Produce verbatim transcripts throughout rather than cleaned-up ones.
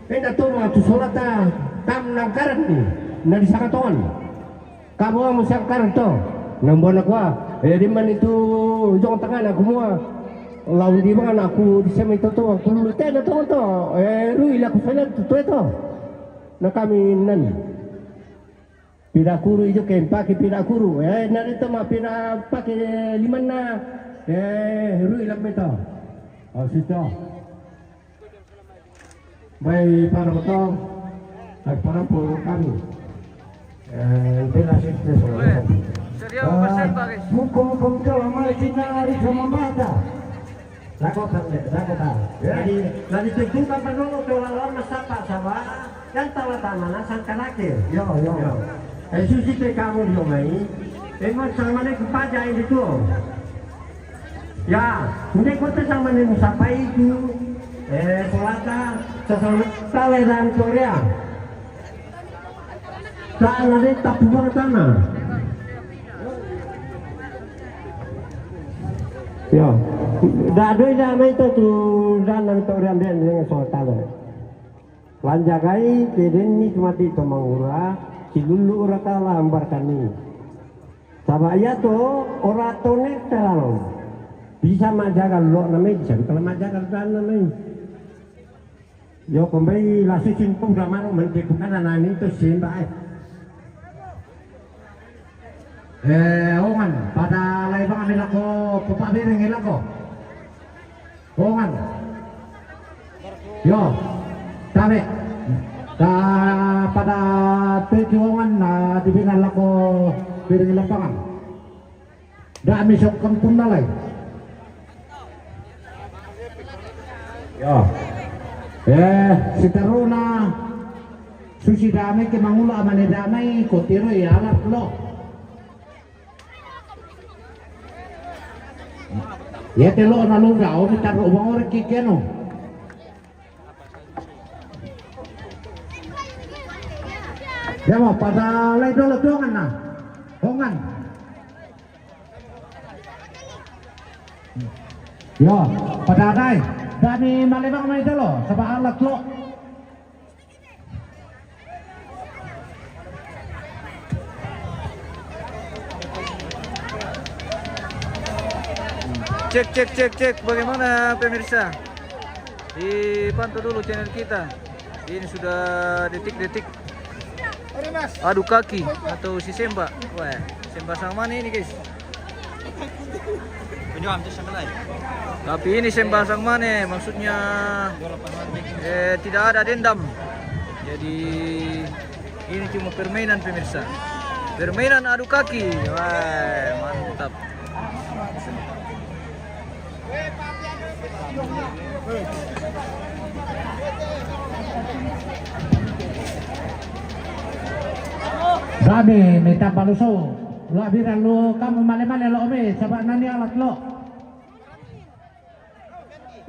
Enda to ma tu solata kam nangkaran ni, na di sakatongan. Kamu amu sangkaran to. Nang bona kua, eh, di mana itu jong tangan aku mua. Laun di mana aku di sema itu to, aku lulu tena to to. Eh, rui laku sana tu to itu. Na kami nan. Pira kuru ijo ken pake pira kuru. Eh, narito ma pira pake limanna. Eh, rui lam meto. Oh, sito. Bai para beto. Ai para po kami. Eh, pira sito. Seria Ah, persen, Pak, guys. Hukum-hukum telah mai kita hari sama bata. Lakotan, lakotan. Ya. Jadi, dari tentu kapan dulu telah lama sapa sama. Yang tahu tanah sang karakter. Yo, yo. Yo. Eh, susi te kamu di omai. Eh, mas sama ni kupaja ini tu. Ya, hindi ko te sama ni musapa itu. Eh, solata, sasama tale dan Korea. Sana de tapubang sana. Yo, da doi da mai to tu dan nang Korea dia dengan solata. Lanjagai kedenni tumati to mangura, silulu raka lambar kami. Saba ia to ora tone teralo. Bisa majaga lo namai, bisa kalau majaga dan namai. Yo kombai lasu simpung damaro mante kukana nani to semba ai. Eh, ongan, pada lai bang ambil ako, pepak biring ilako. Ongan. Yo, tabe. Ta pada tuju ongan na dibina lako biring lapangan. Da mi sok kampung na lai. Yo. Eh, sitaruna susi damai ke mangula amane damai kotiro ya alat lo. Ya telo na lungga, o mi taro bang ore kikeno. Ya mo, pada lai dolo dongan na. Dongan. Yo, pada dai. Dani malebang mai dolo, saba alat lo. Cek, cek, cek, cek. Bagaimana pemirsa? Dipantau dulu channel kita. Ini sudah detik-detik adu kaki atau si semba. Wah, semba sang mana ini, guys? Tapi ini semba sang mana? Maksudnya, eh, tidak ada dendam. Jadi, ini cuma permainan, pemirsa. Permainan adu kaki. Wah, mantap. Dami mita paluso. Lo bira lo kamu male-male lo me, saba nani alat lo.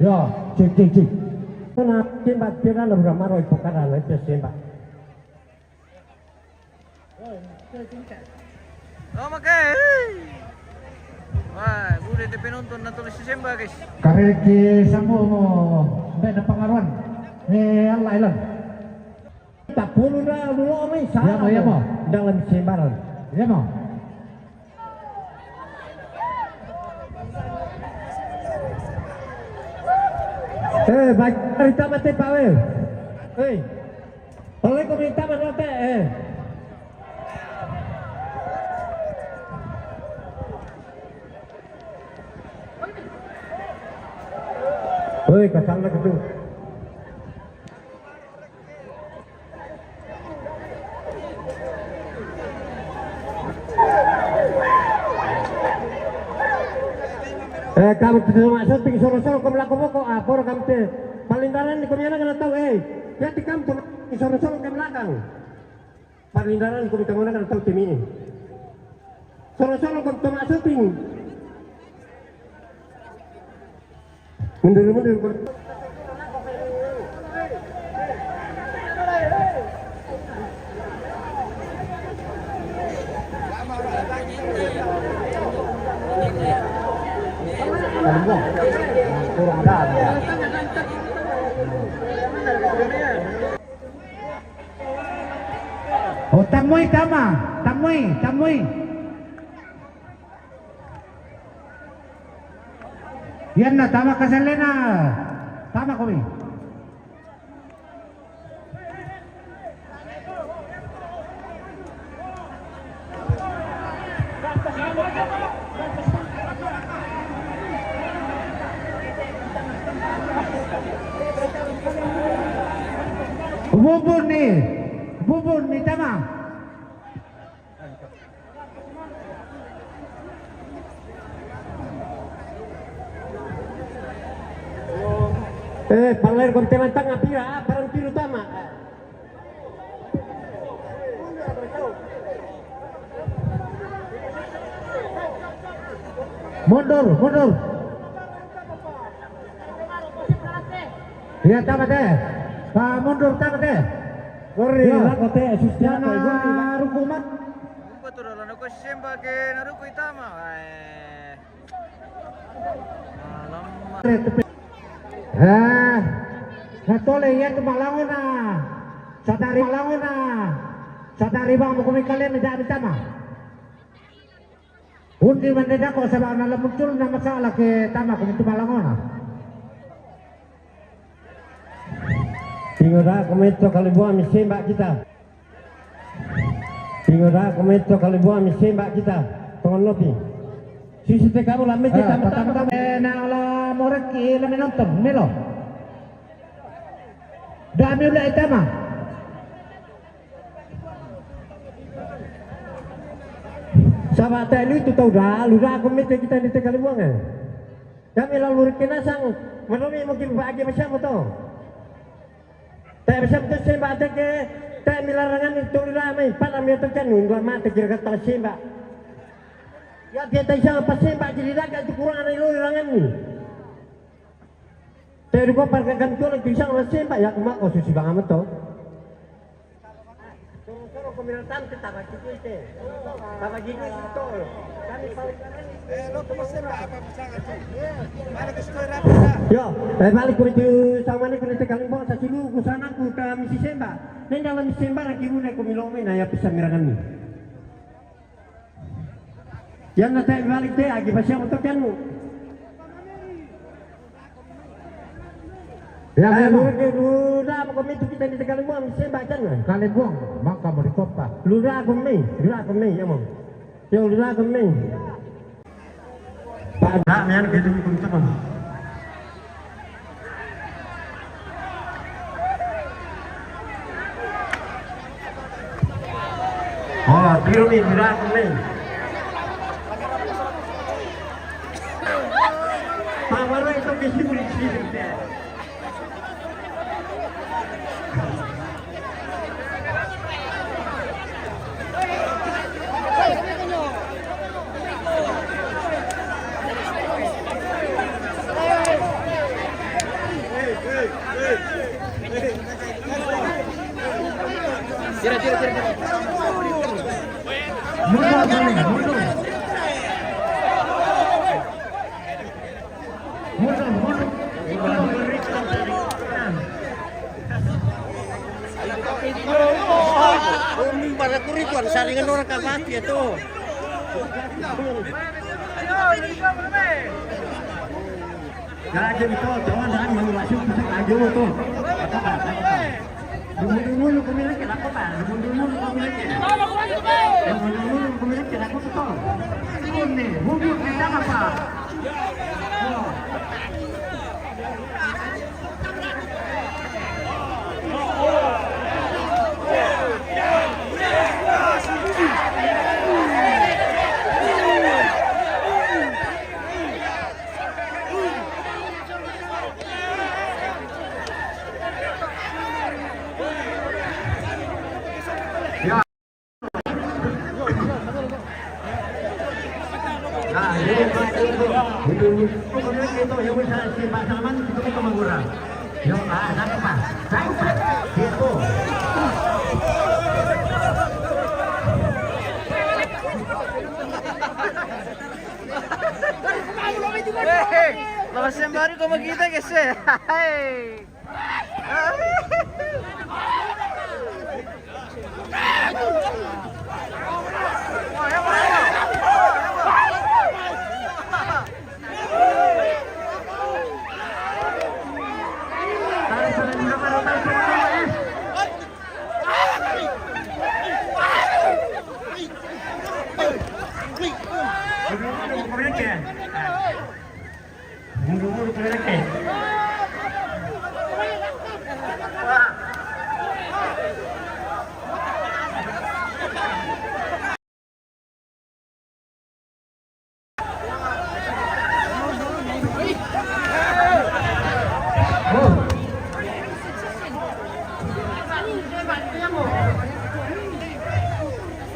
Yo, cek, cek, cek. Kona timba pira lo bira maro ipokara na ipia semba. Oke. Wah, bude te penonton na tulis semba, guys. Kareke sambo mo, be na pangaruan. Eh, Allah ilang. Tapulu na dulu, mai. Ya mo, ya mo. Dalam sembarang. Ya mo. Eh, baik, kita mati, Pak, weh. Hei. Assalamualaikum, minta maaf, eh. Hei, kasar lah gitu. Eh, kamu tu mak syuting soro-soro kau melaku pokok, ah, por kamu te. Paling daran ni kau yana kena tahu, eh. Ya, di kampung, soro-soro ke belakang. Paling daran kau minta mana kena tahu tim ini. Soro-soro kau tu mak syuting. Mundur, mundur. Kurang dalam. Oh, tamui tama, tamui, tamui. Yan na, tama ka sa lena. Tama ko mi. Bubun ni, bubun ni tama. Eh, panglain ko teman tanga pira, ah, parang piru tama. Mundur, mundur. Iya, tama te. Pa mundur, tama te. Kori, iya. Lako te, sustiana, kori, lako. Ruku mat. Umpa tu dalan aku semba ke naruku itama. Eh. Alamak. Eh, natole iya tu malangona. Sadari malangona. Sadari bang mo kumi kalian tidak ditama. Undi mande dako sabab na la muncul na masalah ke tama ko mi tu malangona. Tingo da ko mi tu Kalibuang mi semba kita. Tingo da ko mi tu Kalibuang mi semba kita. Tongon lopi. Sisi te kamu lambe kita. Ah, pertama-tama, eh, na la morek i la menonton, melo. Dami ula itama. Saba te lu itu tau da, lu da ko mi te kita ni te Kalibuang, eh. Kami lalu rikina sang, manomi mungkin bagi macam tu. Te macam tu semba te ke, te mi larangan ni tuli la mai, pada mi tu kan, nunggu mate kira kata semba. Ya, dia te sang pa semba jadi daga tu kurang ada lu larangan ni. Te ruko parka kan tu lagi pisang nasi, Pak, ya, kuma ko susi bang amat to. Soro-soro ko minatante taba kikite. Taba kikite to. Kami paling. Eh, lo kuma semba apa pisang tu? Mana ke story apa dah? Yo, eh, balik ko itu sama ni ko te Kalibuang sa sulu ko sana ko kami si semba. Nenda la mi semba na kibu ne ko mi lomi na ya pisang mirangan ni. Yan na te balik te, agi pa siya mo to kiyan mo. Ya, eh, memang. Lu, lu, lu, da, mo kami tu kita ni te Kalibuang, mi semba kiyan na. Kalibuang, mangka mo di kopa. Lu da ko mi, lu da ko mi, ya mo. Yo, lu da ko mi. Pak, da, miyan gitu, gitu, gitu. Oh, biru ni, biru aku ni. Pak, baru itu bisi beli sini. Tira, tira, tira, tira. Mundur, mundur, mundur. Mundur, mundur. Mundur. Umi, para kuriku, ada saringan orang kabati itu. Jadi, itu, jangan, jangan, mau masuk, masuk aja, tuh. Apa, apa, apa? Dumun-dumun lu pemiliknya, apa, Pak? Dumun-dumun lu pemiliknya. Dumun-dumun lu pemiliknya, apa, Pak? Ini, bubur, kita apa? Oh. Hei, lawas sembari ko makita, guys, eh. Hei.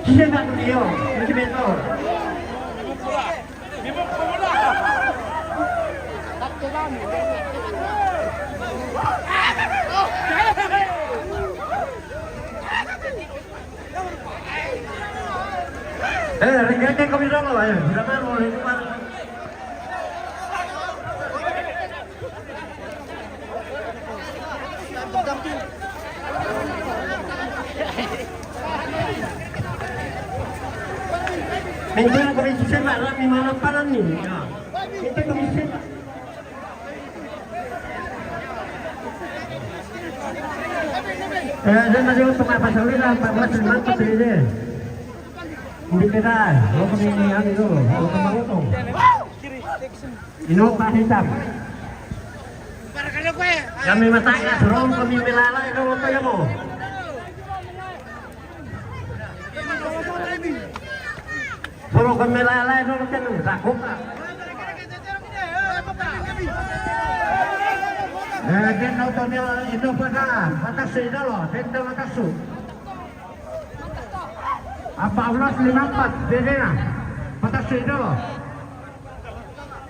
Sisien tak tu dia, mesti betul. Eh, ringkatkan kami dulu, eh. Sudah malu, eh. Minta kami sisien, Pak, kami malam panan ni. Ya. Minta kami sisien, Pak. Eh, dan masih untuk apa, sahur dah empat belas lima puluh empat ini. Hindi kita, lo kami ini, ano, lo kami ini. Ino pa hitam. Kami mataka, serong kami melala, ino lo kaya mo. Serong kami melala, ino lo kaya mo. Takot ka. Eh, din na ito niya, ino pa na, matasu, ino lo, din na matasu. Apa ulas lima empat, din na, matasu, ino lo.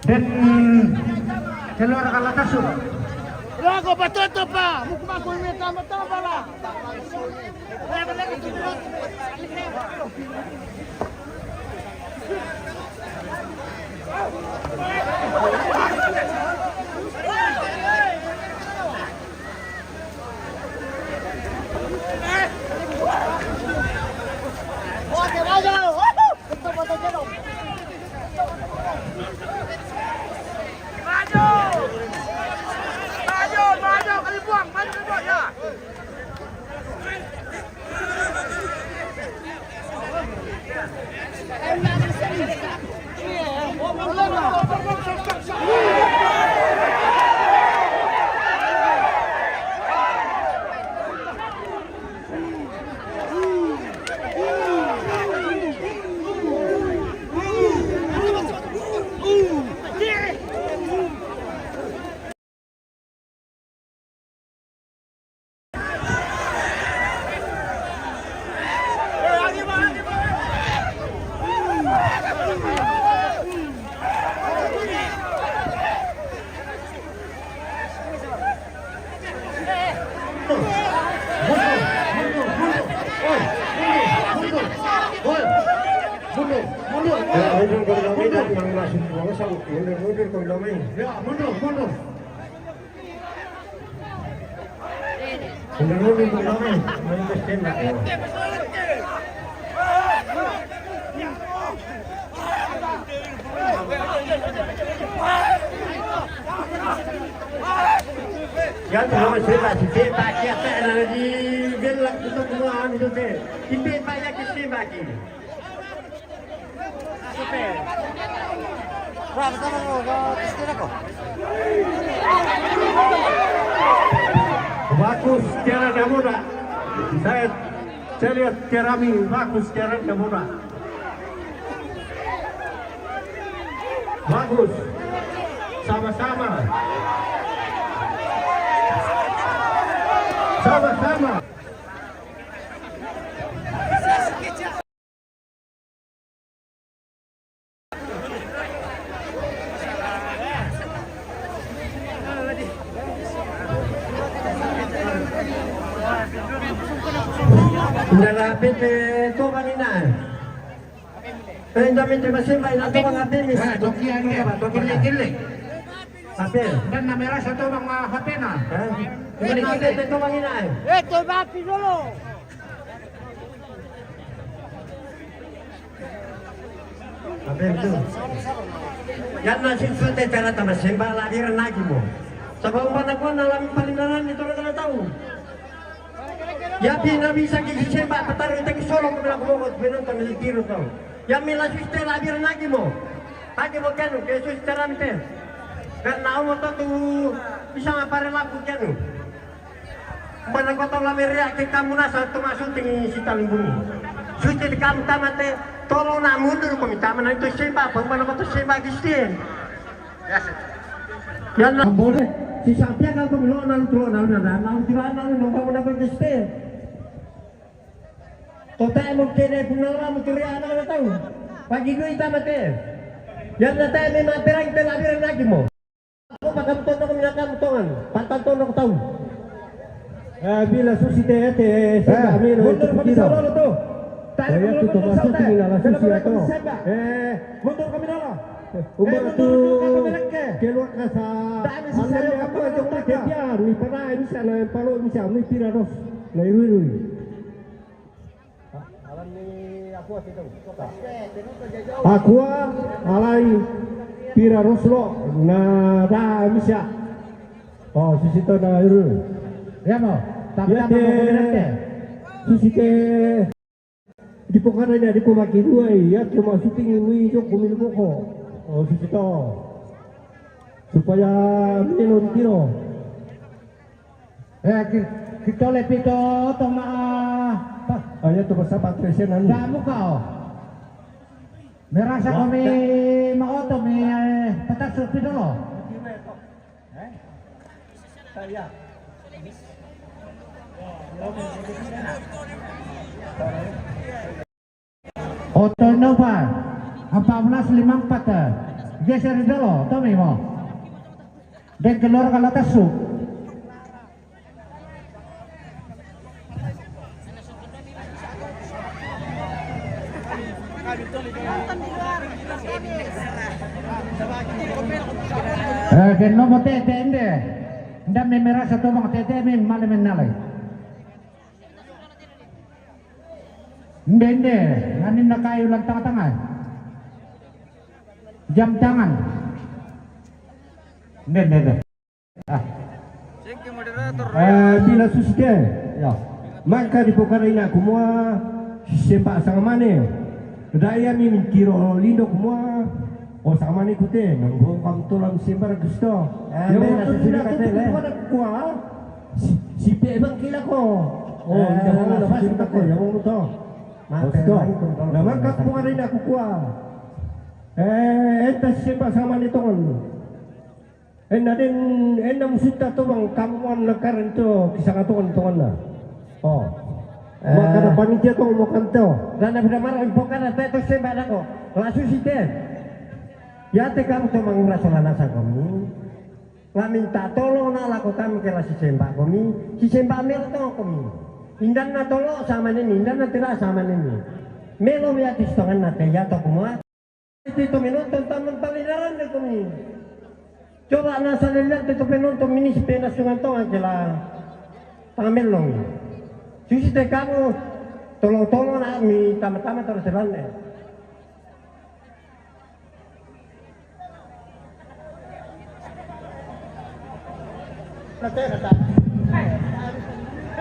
Din, keluar ka matasu. Lago, patuto pa, mukma ko yung may tama-tama pa. Maju! Maju, maju, kalibuang, maju, kalibuang, ya. Mundur, mundur, mundur. Ya, mundur, mundur. Mundur, mundur, mundur. Ya, terus saya tak sipit, tak kiat, tak ada lagi. Dia lagi tu semua, anu tu, sipit. Sipit, tak yakin, sipit, tak yakin. Bagus, Tiara Damuda. Saya, saya lihat Tiara Mi, bagus Tiara Damuda. Bagus. Sama-sama. Sama-sama. Ndala pepe to ba mina. Eh, ndala pepe masimba ina to ba pepe. Ah, tokia ni. Tokia ni. Papel. Dan na merasa to ba hapena. Eh? Ini kita to ba mina. Eh, to ba pi dulu. Aberto. Yan na sin suerte tara tama semba la dira nagi mo. Sa ba umba na kuan na lami palindaran ni toro tara tau. Ya pi na bisa ki semba pataro ita ki solo ko bila ko ko benon tama di tiro tau. Ya mi la suste la dira nagi mo. Pagi mo kenu ke suste rante. Karena omo to tu bisa mapare lapu kenu. Mana ko tau la merea ke kamu nasa toma suting si talimbung. Suting kamu tamate tolo na mundur ko mitama na itu semba apa mana ko to semba gistien. Ya na. Boleh. Si Sapia ka ko milo na lu tulo na lu na na lu tulo na lu nong kamu na ko kiste. Tota mo kene punala mo turia na na tau. Pagi dui tamate. Yan na tayo may maperang ito labi rin lagi mo. Ako pagkamton ako minakam tongan. Pantanton ako tau. Eh, bila susi te ete, eh, mundur kami solo lo to. Tayo ko to masuk tingin ala susi ato. Eh, mundur kami nala. Umur tu keluar kasa. Dami si saya apa jong mereka. Ni para ini sana palo ini sana ni pira dos. Na irui-rui. Aqua alai pira roslo na da misa. Oh, sisito na iru. Ya mo. Tapi ya te. Sisite. Di pokana ni di pomaki dua ya cuma syuting ini jok kumil moko. Oh, sisito. Supaya mino tiro. Eh, ki-, kita lepi to, to ma, pa. Ayo to basa patresen anu. Damu kau. Merasa kami mau to mi, eh, petas lepi dulu. Oto Nova, empat belas lima empat, eh. Geser dulu, Tommy mo. Dan keluar kalau tasu. Eh, dan nomor tete ende. Nda memera satu bang tete min male menale. Nde, nde, nganin na kayu lang tanga-tanga. Jam tangan. Nde, nde, nde. Ah. Thank you, moderator. Eh, bila susi te. Ya. Mangka di pokana ina kumua, si semba sangamane. Daya mi mintiro lindo kumua. O sangamane kute, nang bo kam tolam sembar gusto. Eh, ya, bila susi te kate le. Kua. Si, si pe bang kila ko. Oh, eh, jangan lah, susi te kate. Yang mau to. Mate. Gusto. Lagi kontrol. Nah, mangka kumua ina kukua. Eh, enta semba sangamane tongan. Ena den, ena musuta to bang kamuan na karen to, kisanga tongan tongan na. Oh. Eh. Makana panitia to, makan to. Dana pida mara, pokana te to semba dako. Lasu site. Ya te kamu to mangura solana sa komi. Nga minta tolong na lako kami ke la si semba komi. Si semba melo to komi. Indan na tolo sama nini, indan na tira sama nini. Melo mi atis tongan na te ya to kumua. Ito penonton taman palidaran de kami. Coba na salilian ito penonton minis pena sungan tonga kela tamelong. Susi te kamu tolong-tolong na mi tama-tama terus jalan de.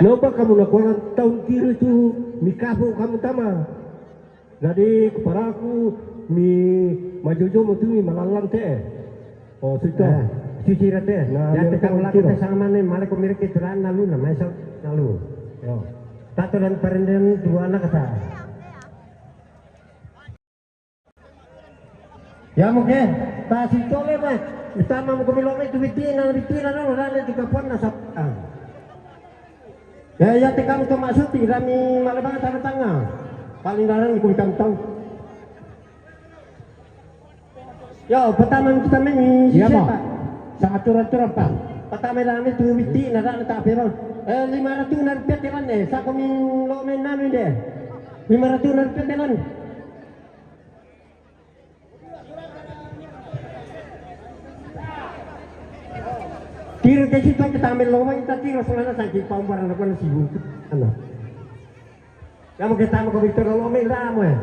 Nopa kamu na kuaran taun tiru itu mi kapu kamu tama. Jadi kuparaku mi majojo mo tumi malalan te. Oh, sito. Eh, sisira te. Nah, ya te kamu laku te sama ne male ko mirip ke turan nalu na maiso nalu. Yo. Tato dan perenden dua na kata. Ya mo ke, ta si tole ba. Itama mo ko milo me tu bitina bitina no dale tu kapuan na sap. Ah. Ya, ya te kamu to masuti rami malebang tanda tanga. Paling dalam ikut kamu tahu. Yo, pertama kita main ni si siapa? Sangat turun-turun, Pak. Pertama dalam itu witi nada tak piron. Eh, lima ratus na rupiah telan eh. Sa kami lo main nami deh. Lima ratus na rupiah telan. Tiro ke situ kita ambil lowang, kita tiro selana sakit pau barang lepas na sibuk. Ano. Kamu kita mau ke Victor lo main lama eh.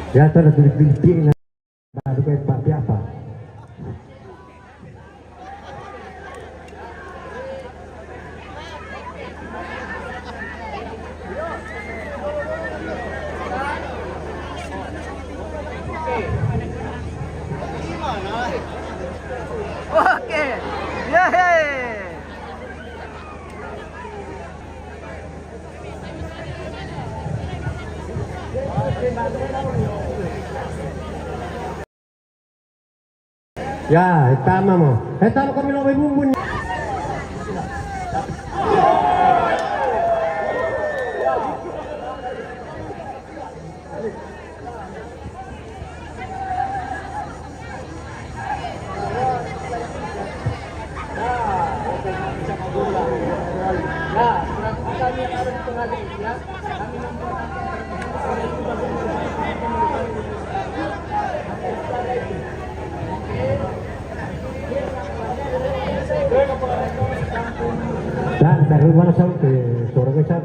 Ya, tara tulik-tulik na. Baru kayak papi apa? Oke. Yeay. Ya, etama mo. Etama kami lo bumbun. Dan dari mana sa, eh, suara ke sa?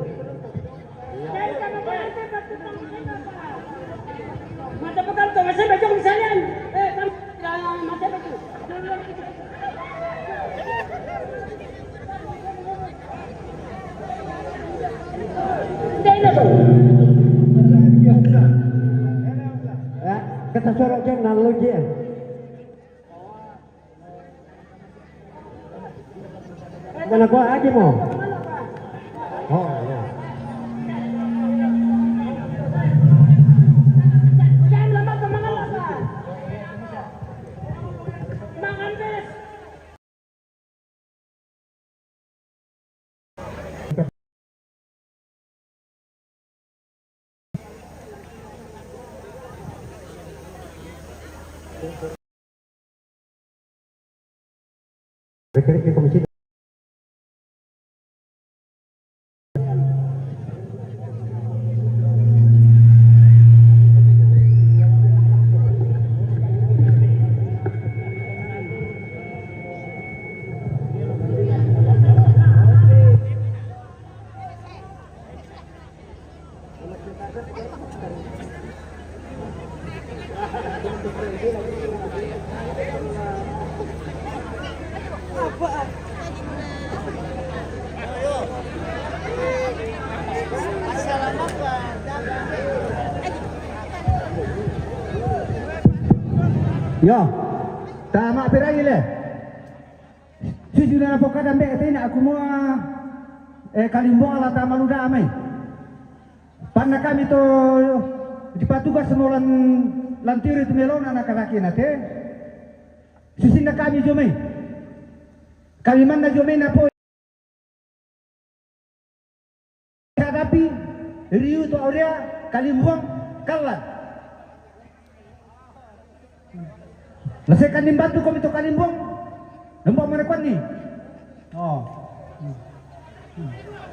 Ya, kita sorok je, nang lo je. Mana gua aja mo. Oh, ya. Requerek de komisi. Yo, tama pira ile. Sisi na pokada mbe tena aku mo, eh, Kalimbong ala tama luda amai. Panna kami to dipatugas mo lan, lan tiri tu melona na kalaki na te. Sisi na kami jomai. Kami manna jomai na po. Hadapi, riu tu aurea, Kalimbong, kalla. Na se Kalimbatu komi to Kalimbong, lembo mana kuat ni. Oh.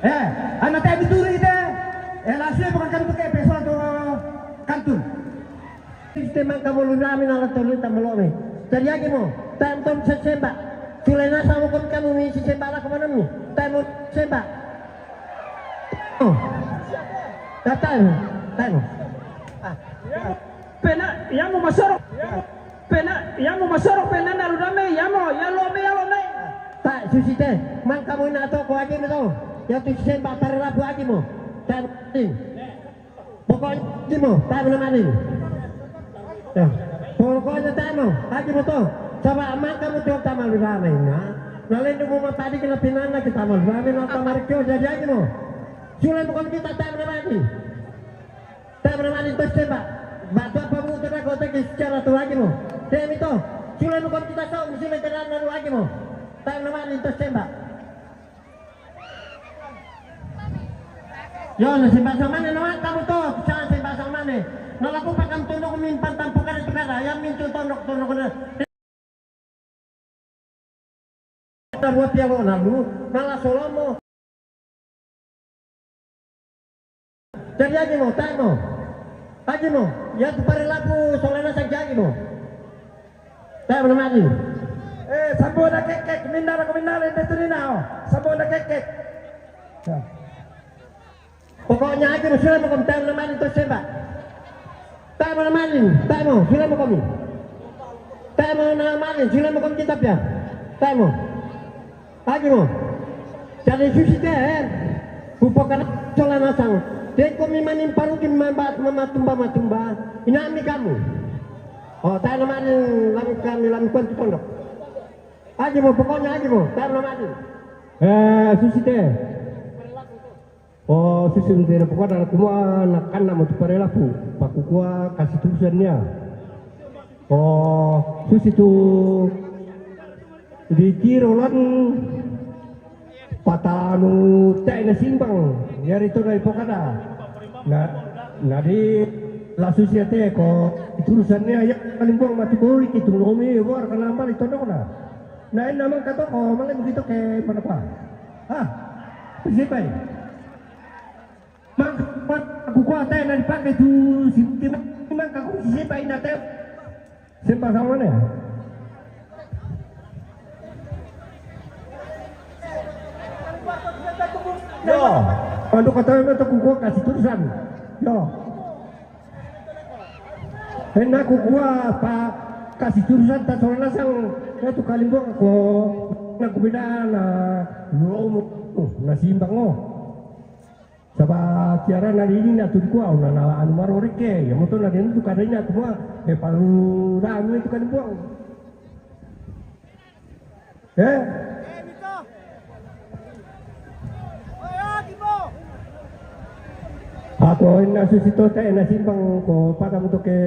Eh, ana te bituru ite. Eh, langsung bukan kami tu ke peso tu kantun. Siste mangka molu nami na la tolu ta molo me. Jadi agi mo, tam tom se semba. Sulena samo kon kamu mi si semba la kemana mi? Tam mo semba. Oh. Tatai, tatai. Ah. Pena, ya mo masoro. Pena, ya mo masoro, pena na rudame, ya mo, ya lo me, ya lo me. Ta, susite, mangka mo ina to ko agi mo to. Ya tu semba tare labu agi mo. Tam. Pokoknya agi mo, tae mo na mani. Ya. Pokoknya tae mo, agi mo to. Coba aman kamu tuh tamal rame na. Na lendo mo mapadi kena pinana kita tamal rame na tamal kyo jadi agi mo. Sulan bukan kita tae mo na mani. Tae mo na mani to semba. Batu apa mo to na kota ke secara to agi mo. Tae mo to. Sulan bukan kita so, sulan kita na agi mo. Tae mo na mani to semba. Yo, na simba sa mane, no, kamu to, sa simba sa mane. Na laku pakam tunduk min pantang pukare tukara, ya min tu tunduk tunduk na. Na buat ya lo na lu, na la solomo. Jadi agi mo, tae mo. Agi mo, ya tu pare lapu solana sa agi mo. Tae mo na mani. Eh, sambo na kekek, minda na ko minda le de tunina o. Sambo na kekek. Ya. Pokoknya agi mo sila mo kom tae mo na mani to semba. Tae mo na malin, tae mo, sule mo komi. Tae mo na malin, sule mo komi kitab ya. Tae mo. Agi mo. Jadi susi te, eh. Ku pokana sola nasang. Te komi manin parugi mamba, mamatumba, matumba. Ina mi kamu. Oh, tae na malin, lami kami, lami kuan tu pondok. Agi mo, pokoknya agi mo, tae na malin. Eh, susi te. Oh, susi nte na pokoknya na kumua na kana mo tu parelapu. Pakukua kasi turusan nia. Oh, susi tu di tiro lan patanu tae na simbang. Yari to na ipokada. Na, na di la susi ate ko turusan nia ya kalimbuang matu boli kitu lomi war kana mali tondok na. Na ina mangka toko, mangka begitu ke mana pa? Hah? Siapa ini? Mang, mang, aku kuat eh, na dipake tu si timang, timang kaku si siapa ini ate? Siapa sama ni? Yo, anu kata memang tu kuat kasi turusan. Yo. Ena kukua pa kasi turusan ta sola nasang, eh, tu kalimbuang ko na kubina na, lo mo, oh, na simbang o. Saba tiara na dini na tu kua, na, na anu maroreke, ya moto na dini tu kadanya kumua, eh, palu na anu tu kalimbuang. Eh? Ako ina susi to tae na simbang ko pada mo to ke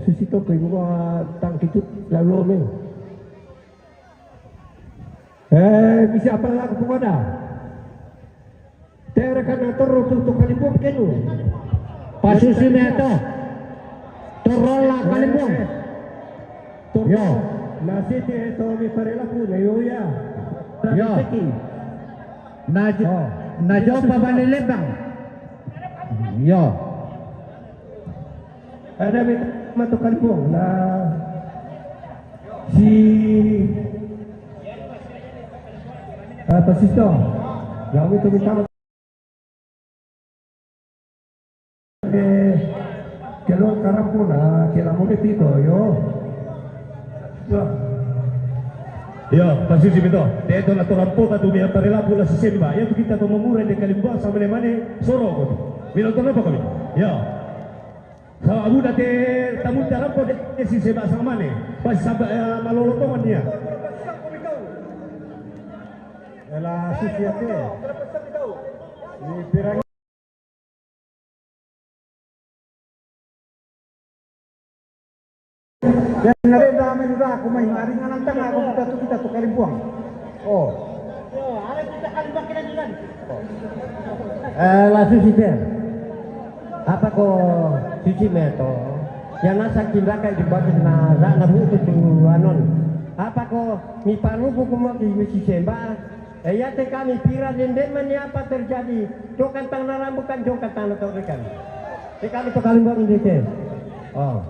susi to ko ingua tang kitu lalu me. Eh, bisa apa laku pokoknya? Tere kana toro tu, tu kalimbuang kenu. Pasusi me to. Toro la kalimbuang. Toro. Yo. Na sete to mi parelaku na yo ya. Yo. Na jo, oh, na jo pa bali lebang. Yo. Ada mi mato kalimbuang na si, ah, pasisto. Yang itu minta ke, ke luar karampo na, ke la mo ke tiko, yo. Yo. Yo, pasusi mi to. Te to na to rampo ka tu mi parelaku la si semba. Ya tu kita to mamura de kalimbuang sama ne mane soro ko. Mi nonton apa kami? Yo. Sa abu date tamu tarampo de si semba sama ne. Pas saba, eh, malolo tongan dia. Ela susi ate. Ni pirang. Dan narenda mai duda aku mai maringanan tanga aku kita tu, kita tu kalimbuang. Oh. Eh, la susi te. Apa ko susi me to? Ya na sakin raka di batin na, na, na butu tu anon. Apa ko mi paruku kuma ki mi si semba? Eh, ya te kami pira dende mani apa terjadi? Jokan tang na rambukan, jokan tang na torekan. Te kami to kalimbuang ini te. Oh.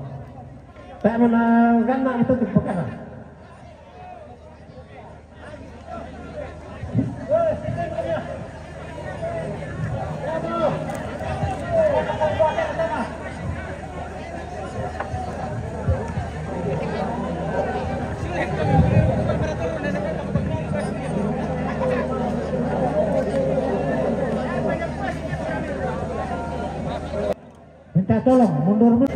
Tak mana gandang itu tu pekara. Minta tolong mundur, mundur.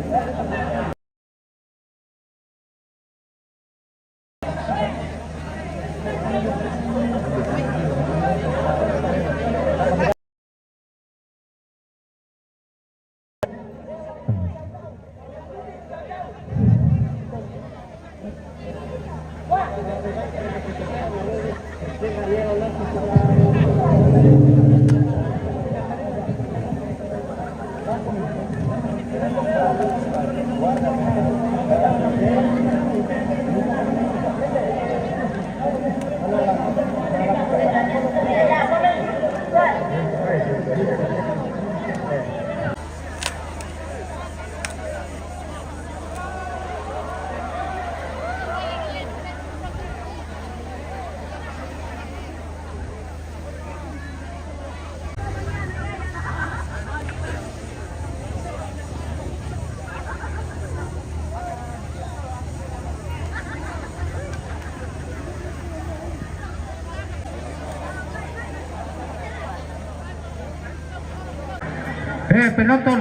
Penonton,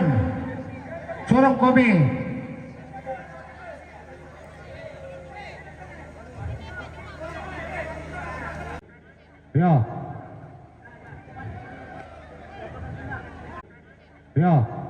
Sorong Kobe. Ya. Ya.